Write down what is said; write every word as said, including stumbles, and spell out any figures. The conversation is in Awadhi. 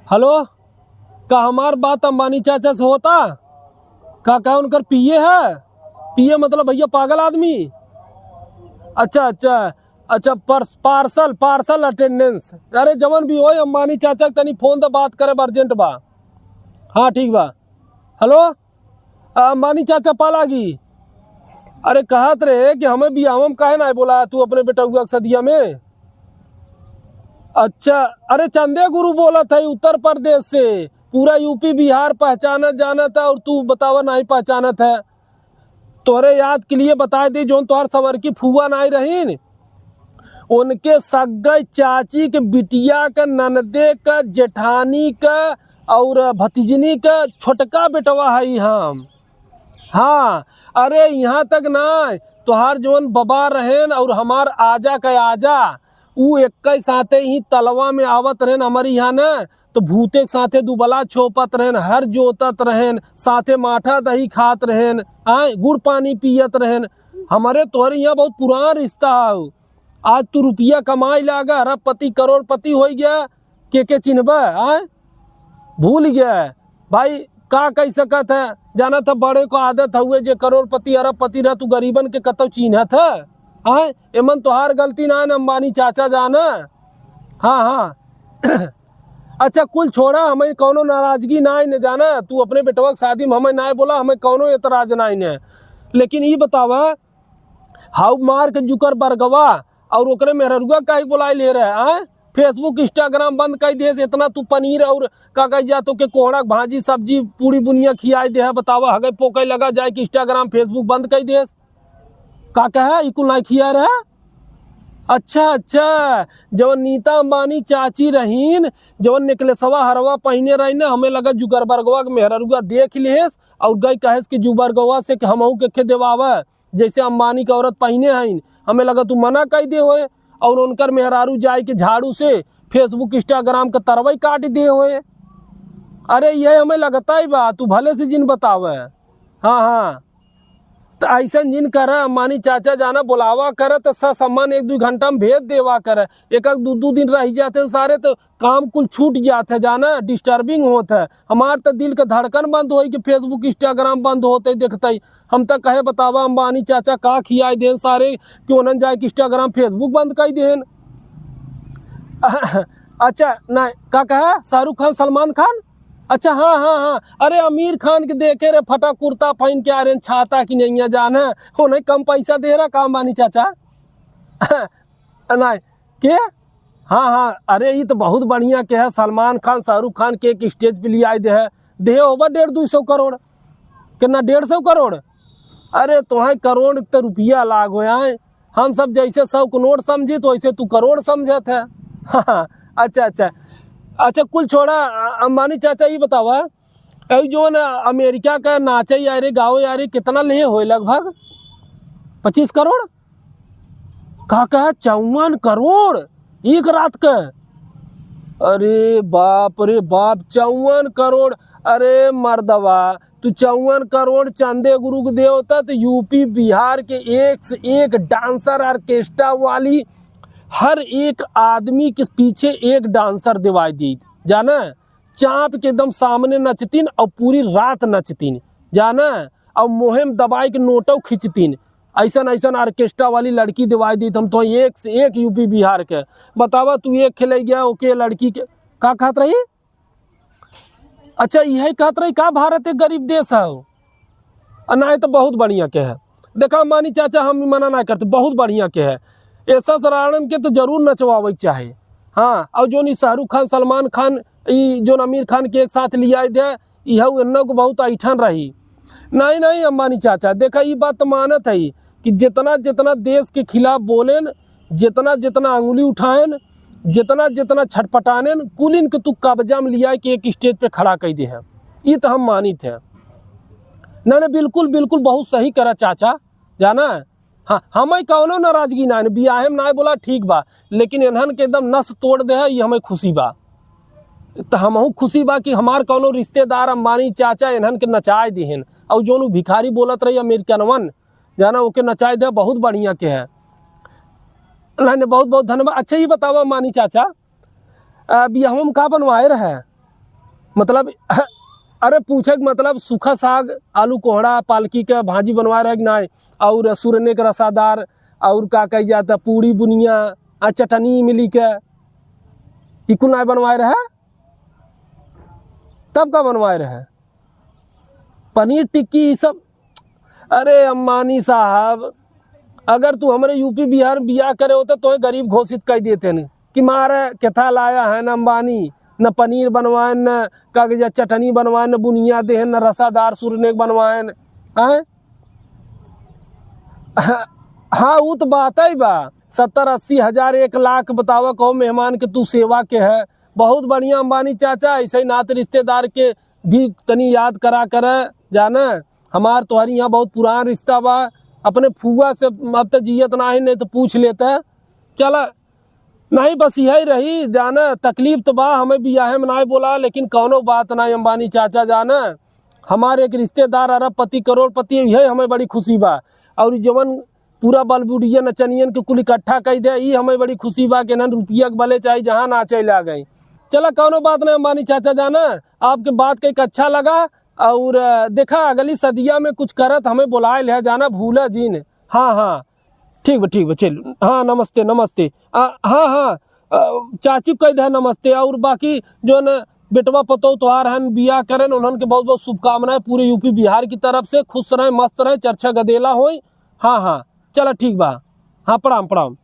हेलो, का हमार बात अंबानी चाचा से होता? का, का उनकर पीए है? पीए मतलब भैया पागल आदमी। अच्छा, अच्छा, अच्छा, पर्स-, पार्सल, पार्सल अटेंडेंस। अरे जवन भी होए, अंबानी चाचा के तनी फोन दे, बात करे, अर्जेंट बा। हाँ, ठीक बा। हेलो, आ, अंबानी चाचा पालागी। अरे कहत रहे कि हमें बियाहवा में काहे ना बोला तू अपने बेटउआ के सदिया में? अच्छा, अरे चंदे गुरु बोलत है उत्तर प्रदेश से, पूरा यूपी बिहार पहचानत जानत है, और तू बतावा नहीं पहचानत है। तोहरे याद के लिए बताए दे, जौन तोहार संवर की फुआ नाई रहीन, उनके सग्गई चाची के बिटिया के ननदे के जेठानी के और भतीजनी के छोटका बेटवा हई हम। हाँ, अरे यहाँ तक ना, तोहार जौन बबा रहेन और हमार आजा के आजा, ऊ एक साथे ही तलवा में आवत रहेन हमरी यहाँ न, तो भूते के साथे दुबला छोपत रहेन, हर जोतत रहेन, साथे माठा दही खात रहेन, आए गुड़ पानी पियत रहेन। हमरे तोहरे यहाँ बहुत पुरान रिश्ता हौ। आज तू रुपया कमाई लागा, अरबपति करोड़पति होइ गया, के के चिन्हबा, आए? भूल गया है। भाई, का कह सकत है? जानत है, बड़े को आदत हुए, जे करोड़पति, अरबपति रह, तू गरीबन के कतौ चिन्हत है? आए? एमन तोहार गलती ना है, अंबानी चाचा जाना। हाँ, हाँ। अच्छा, कुल छोड़ा, हमें कौनो नाराजगी ना है, न जाना, तू अपने बेटवा के शादी में हमें ना बोला, हमें कौनो एतराज ना है। लेकिन ई बतावा, हाउ मार्क जुकरबर्गवा और ओकरे मेहररुआ काहे बोलाए ले रहे, आए? Facebook, Instagram बंद कर देस, इतना तू पनीर और का कह जा, तो के कोहड़ा के भाजी, सब्जी, पूड़ी बुनिया खियाए दे है, बतावा, हगे पोके लगा जाए कि Instagram, Facebook बंद कर देस। का कहे, ई कुल नाई खिया रहे? अच्छा, अच्छा, जवन नीता अंबानी चाची रहीन, जवन नेकलेसवा हरवा पहिने रही ना, हमें लगा जुकरबर्गवा के मेहररुआ देख लेस और गई कहेस कि जुकरबर्गवा से कि हमहू के खे देवावे, जैसे अंबानी के औरत पहिने हईन, हमें लगा तू मना कई दे होए, और उनकर मेहरारू जाए के झाड़ू से Facebook, Instagram के तरवई काट दे होए। अरे, ये हमें लगता ही बा, तू भले से जिन बतावे। हाँ, हाँ, तो ऐसा जिन करा, अंबानी चाचा जाना, बुलावा करा, तो ससम्मान एक दो घंटा में भेज देवा करा। एक एक दो दो दिन रह जाते हैं सारे, तो काम कुल छूट जात है, जाना, disturbing होत है। हमार तो दिल के धड़कन बंद होई कि Facebook, Instagram बंद होते देखते ही। हम तो कहे, बतावा, अंबानी चाचा का खियाए देन सारे कि उन्हन जाए कि Instagram, Facebook बंद कर देन। अच्छा, ना, का कहा? शाहरुख खान, सलमान खान? अच्छा, हाँ, हाँ, हाँ। अरे, आमिर खान के देखे रे, फटा कुर्ता पहन के आ रहे, छाता की नैया जान है। उन्हें कम पैसा दे रहा, का अंबानी चाचा? नहीं, के? हाँ, हाँ, अरे, ई तो बहुत बढ़िया के है, सलमान खान, शाहरुख खान के एक stage पे लियाए दे है, दे होबा डेढ़ दो सौ करोड़, कितना, डेढ़ सौ करोड़? अरे, तोहें करोड़ तो रुपया लाग हो आए, हम सब जैसे सौ के नोट समझी, तो वैसे तू करोड़ समझत है। अच्छा, अच्छा, अच्छा, कुल छोड़ा, अ-, अंबानी चाचा, ई बतावा, अभी जौन अमेरिका का नाचे यारे, गाओ यारे, कितना ले होए लगभग? पच्चीस करोड़? का कहा, चौवन करोड़ एक रात का? अरे बाप रे बाप, चौवन करोड़! अरे मर्दवा, तू चौवन करोड़ चंदे गुरु के देवता, तो यूपी बिहार के एक से एक डांसर, ऑर्केस्ट्रा वाली, हर एक आदमी के पीछे एक डांसर दिवाई दी, जाना, चाप के एकदम सामने नचतीन और पूरी रात नचतीन, जाना, और मुँहे में दबाई के नोटो खींचतीन। ऐसन ऐसन ऑर्केस्ट्रा वाली लड़की दिवाई दी, हम तो एक से एक यूपी बिहार के। बतावा, तू एक खेले गया, ओके, लड़की के का कहत रही? अच्छा, यही कहत रही का भारत एक गरीब देश है? आ, ना, ये तो बहुत बढ़िया के है। देखा, अंबानी चाचा, हम मना ना करते, बहुत बढ़िया के है। ऐसा सरारण के तो जरूर नचवावे के चाहे। हाँ, और जोन ई शाहरुख खान, सलमान खान, ई जोन आमिर खान के एक साथ लियाए दे, इहउ एन्नो को बहुत ऐठन रही। नहीं, नहीं, अंबानी चाचा, देखा, ई बात तो मानत है कि जितना, जितना देश के खिलाफ बोलेन, जितना, जितना अंगुली उठाएन, जितना, जितना छटपटानेन, कुलिन के तू कब्जा में लिया के एक stage पे खड़ा कर दे है। ई तो हम मानित है। नहीं, नहीं, बिल्कुल, बिल्कुल, बहुत सही करा चाचा, जाना। हाँ, हमें कौनो नाराजगी ना है, बियाहे में ना बोला, ठीक बा, लेकिन इन्हन के एकदम नस तोड़ दे है, ये हमें खुशी बा। तो हमहू खुशी बा कि हमार कौनो रिश्तेदार अंबानी चाचा इन्हन के नचाए दिहन, और जोन उ भिखारी बोलत रही अमेरिकनवन, जाना, ओके नचाए दे, बहुत बढ़िया के है। नहीं, नहीं, बहुत बहुत धन्यवाद। अच्छा, ये बतावा अंबानी चाचा, अ, बियाहवा में का बनवाए रहे? मतलब, अरे पूछे के मतलब, सूखा साग, आलू कोहड़ा, पालकी के भाजी बनवाए रहे कि नाहीं, और सुरने के रसादार, और का कही जाता, पूड़ी बुनिया, आ चटनी मिली के, ई कुल नाहीं बनवाए रहे? तब का बनवाए रहे? पनीर टिक्की, ई सब। अरे अंबानी साहब, अगर तू हमरे यूपी बिहार में बियाह करे होते, तोहे गरीब घोषित कर देते न कि मारे केथा लाया है न अंबानी, न पनीर बनवाएन, न का कही जाए चटनी बनवाएन, न बुनिया देहन, न रसादार सुरने के बनवाएन, हैं? हाँ, उ त बात ही बा। सत्तर अस्सी हजार, एक लाख, बतावा, कहो मेहमान के तू सेवा के है। बहुत बढ़िया अंबानी चाचा, ऐसे ही नात रिश्तेदार के भी तनी याद करा करे, जाने हमार तोहरी यहाँ बहुत पुरान रिश्ता बा। अपने फुआ से अब तो जियत ना है, नहीं तो पूछ लेते। चला, नहीं, बस यही रही, जाने तकलीफ तो बा, हमें बियाहे में नाहीं बोला, लेकिन कौनो बात नाहीं अंबानी चाचा, जाने हमारे एक रिश्तेदार अरबपति करोड़पति, यही हमें बड़ी खुशी बा। और जवन पूरा बलबुढ़िया नचनियन के कुल इकट्ठा कई दे, ई हमें बड़ी खुशी बा कि इन्हन रुपया के बले चाहे जहाँ नाचे ला गए। चला, कौनो बात नाहीं अंबानी चाचा, जाना आपके बात कई अच्छा लगा। और, अ, देखा, अगली सदिया में कुछ करत हमें बुलाए ले, जाना भूला जिन। हाँ, हाँ, ठीक बा, ठीक बा, चल, हाँ, नमस्ते, नमस्ते। आ, हाँ, हाँ, अ, चाची कह दे नमस्ते। और बाकी जो न बेटवा पतोह तोहार हन, बियाह करेन, उन्हन के बहुत बहुत शुभकामनाएं पूरे यूपी बिहार की तरफ से। खुश रहें, मस्त रहें, चर्चा गदेला होई। हाँ, हाँ, चला, ठीक बा। हाँ, प्रणाम, प्रणाम।